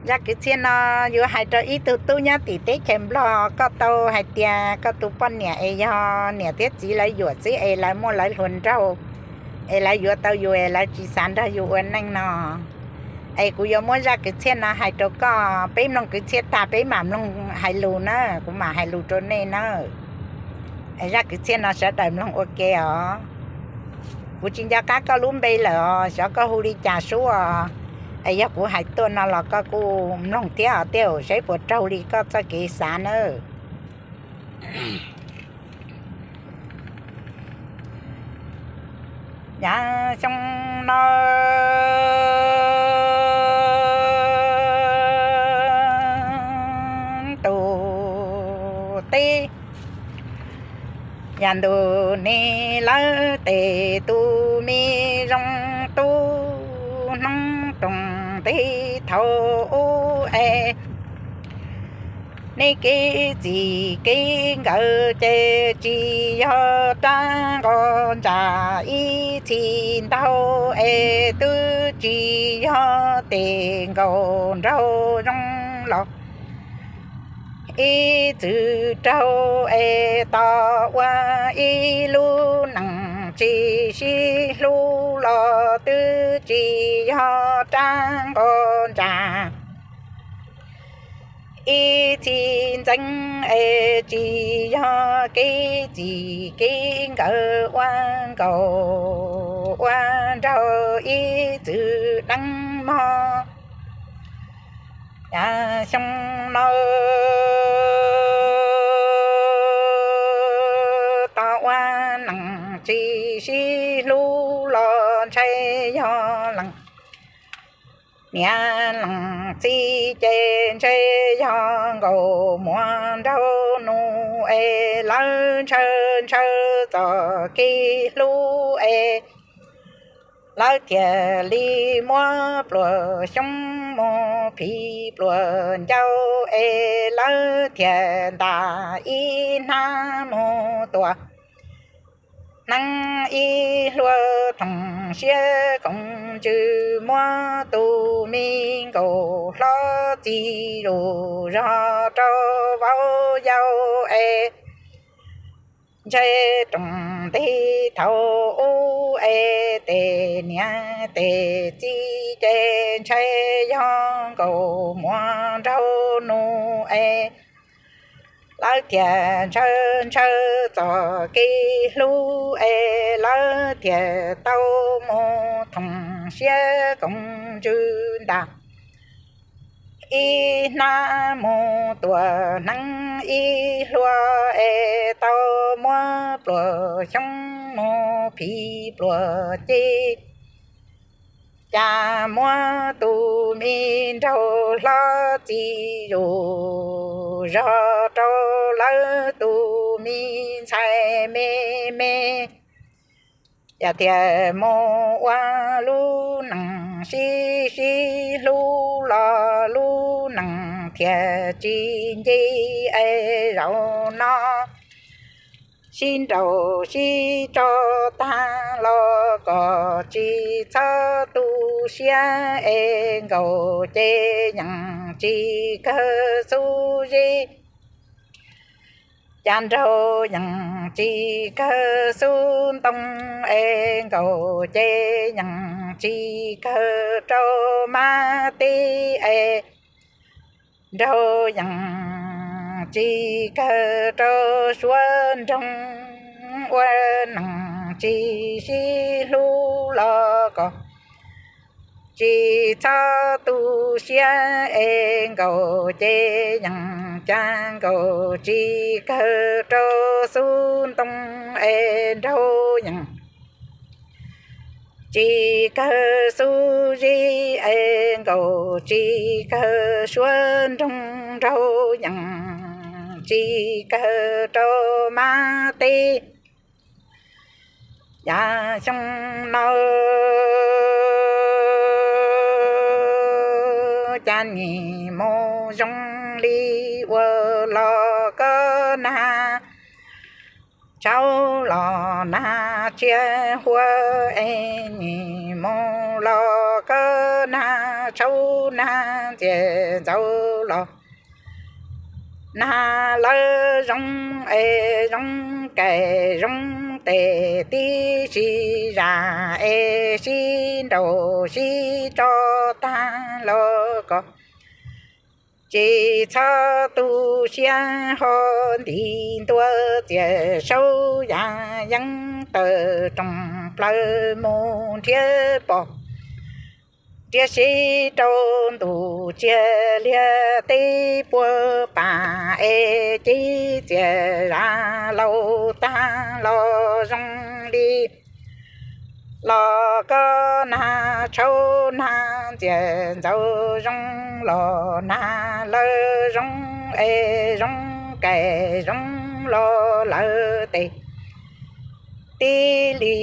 Zaj kwv txhiaj no yuav hais rau ib tug tub nyob tim teb chaws Nplog, koj tau hais tias koj tus poj niam es yog niam thiab txiv lawv yuam xwb es lawv muaj lawv hluas nraug, es lawv yuav tau yus es lawv tsis xav nrog yus ua neej no. Es kuv yuav muab zaj kwv txhiaj no hais rau koj, peb mloog kwv txhiaj tag peb mam mloog hais lus na, kuv mam hais lus rau nej na. Es zaj kwv txhiaj no sawv daws mloog ua ke os. Kuv tsis nco qab koj lub npe lawm os, xyov koj hu li cas sub os. Es yog kuv hais tuaj no los koj kuj mloog thiab os, tej zaum seb puas raug li koj txoj kev xav nawb. Yav xyoo no tus teb yam ntus ne lawv tes tus me zoo tub hnub roos ntev thaum ub es nej kev txij kev nkawm ces tsis yog rab nqos ntsaj ib txhis ntau es twb tsis yog tes nkaus nraug zoo los ib txwm raug es tos ua ib lub neej tsis sib hlub los twb tsis yog rab nqos ntsaj ib txhis ntxeev es tsis yog kev txij kev nkawm ua nkaus ua nraug ib txwm deev mog. Yav xyoo no tos ua neej tsis sib hlub los ntshai yog leej niam leej txiv ces ntshai yog nkauj muam nraug nus es lawv ntshaw ntshaw txoj kev hlub es lawv thiaj li muab pluas xyoob mus phim pluas ncauj es lawv thiaj ntam ib hnab mus tua hneev ib hlua thoom siab koom ntsws muab tus me nkauj hlob txi zus zog rau vauv yau es ntshai roos ntev thaum ub es tes niam tes txiv ces ntshai yog nkauj muam nraug nus es lawv thiaj ntshaw ntshaw txoj kev hlub es lawv thiaj tau mus thoom siab koom ntsws ntam ib hnab mus tua hneev ib hlua es tau muab pluas xyoob mus phim pluas ceg. Cas muab tus me nraug hlob txi zus zog rau lawv tus me ntxhais me me, yog thiaj mus ua lub neej sib sib hlub los lub neej thiaj tsis nce es zaum no sib nraus sib tso tag los kom tsis txhob tu siab es nkaus ces yeej tsis kawg xub zeb. Cas nraug yeej tsis kawg xub ntoo es nkaus ces yeej tsis kawg rau mab teb es nraug yeej tsis kawg rau suav nroog. Ua neej tsis sib hlub los kom tsis txhob tu siab es nkaus ces yeej, cas nkaus tsis kawg rau xub ntoo es nraug yeej tsis kawg xub zeb es nkaus tsis kawg suav nroog. Nraug yeej tsis kawg rau mab teb. Yav xyoo no cas nim mus zoo li ua los koj nag tsaub los nag tsiaj huab es nim mus los koj nag tshauv nag ntxias ntxaus los nag lawv zoo es zoo kais zoo tes tib si zam es sib nraus sib tso tag los kom tsis txhob tu siab ho nti ntua txias saub yam yeeb tawm roos plaws mus nrhiav pom nrhiav sib rau ntuj tsiag liag teb puag pas es cib txias zam laus tag los zoo li los koj nag tshauv nag ntxias ntxaus zoo los nag lawv zoo es zoo kais zoo los lawv tes tib li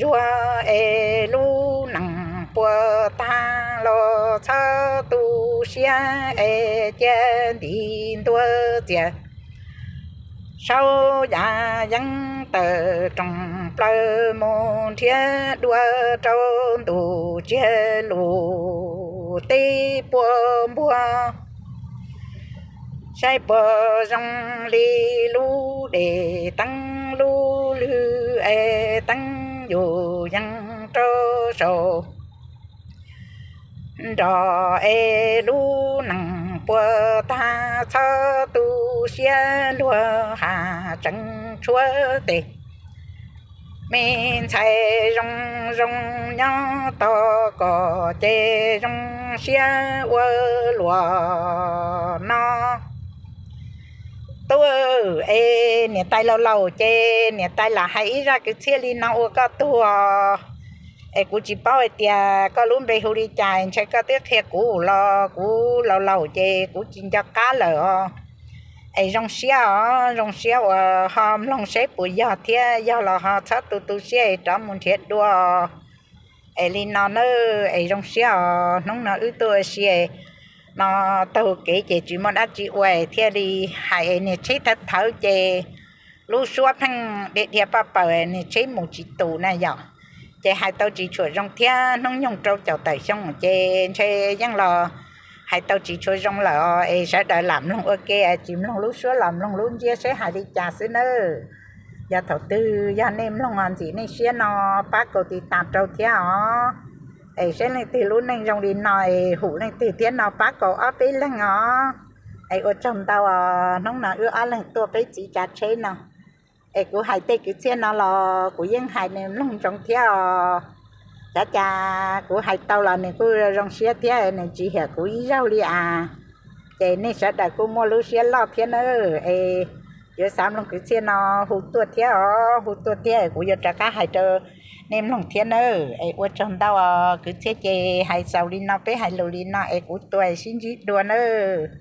zuag es lub nees puas tag los txhob tu siab es cia nti ntua txias saub yam yeeb tawm roos plaws mus nrhiav dua rau ntuj tsiag lus teb puag npuag saib puas zoo li lub dej teeb lub lwg es teeb yus yees rau saum nrog es lub nees puas tag txhob tu siab luag has tseem tshuav tes me ntxhais zoo zoo nyob tos kom ces zoo siab ua luaj no. Tub, es niam tais laus laus ces niam tais lam hais ib zaj kwv txhiaj li no ua koj tuag. Es kuv tsis paub hais tias koj lub npe hu li cas, ntshe koj twb qhia kuv los kuv laus laus ces kuv tsis nco qab lawm os. Es zoo siab os, zoo siab uas ho mloog seb puas yog thiab, yog los ho txhob tu tu siab es rov mus nrhiav dua. Es li no na, es zoo siab os, hnub no wb tuaj ua si no taug kev ces tsis muaj dab tsi ua thiaj li hais es niag tsheb thawv thawv ces lub suab pheej dhia dhia paj paws niag tsheb mus tsis tus na yom. Ces hais tau tsis tshua zoo thiab, hnub nyoog rau caum tawm xyoo ces ntshe yeej los hais tau tsis tshua zoo lawm os. Es sawv daws lam mloog ua ke, tsis mloog lub suab los mloog lub ntsiab seb hais li cas xwb nawb. Yog thaum twg yog nej mloog ho ntxim nej siab no pab kaus tiv tas rau thiab os. Es seb leej twg lub neej zoo li no es hum leej twg thiab no pab kaus ob peb leeg os. Es ua tsaug ntau os, hnub no wb ob leeg tuaj peb txiv tsav tsheb no. Es kuv hais tej kwv txhiaj no los kuv yeej hais nws mloog ntsoov thiab os. Cav cas kuv hais tau los nws kuj zoo siab thiab nws tsis hiam kuv ib zaug li as. Ces nej sawv daws kuj muaj lub siab loj thiab nawb. Es yuav xav mloog kwv txhiaj no hu tuaj thiab os, hu tuaj thiab kuv yuav rov qab hais rau nej mloog thiab nawb. Es ua tsaug ntau os, kwv txhiaj ces hais xaus li no, peb hais lus li no es kuv tuaj sib ntsib dua nawb.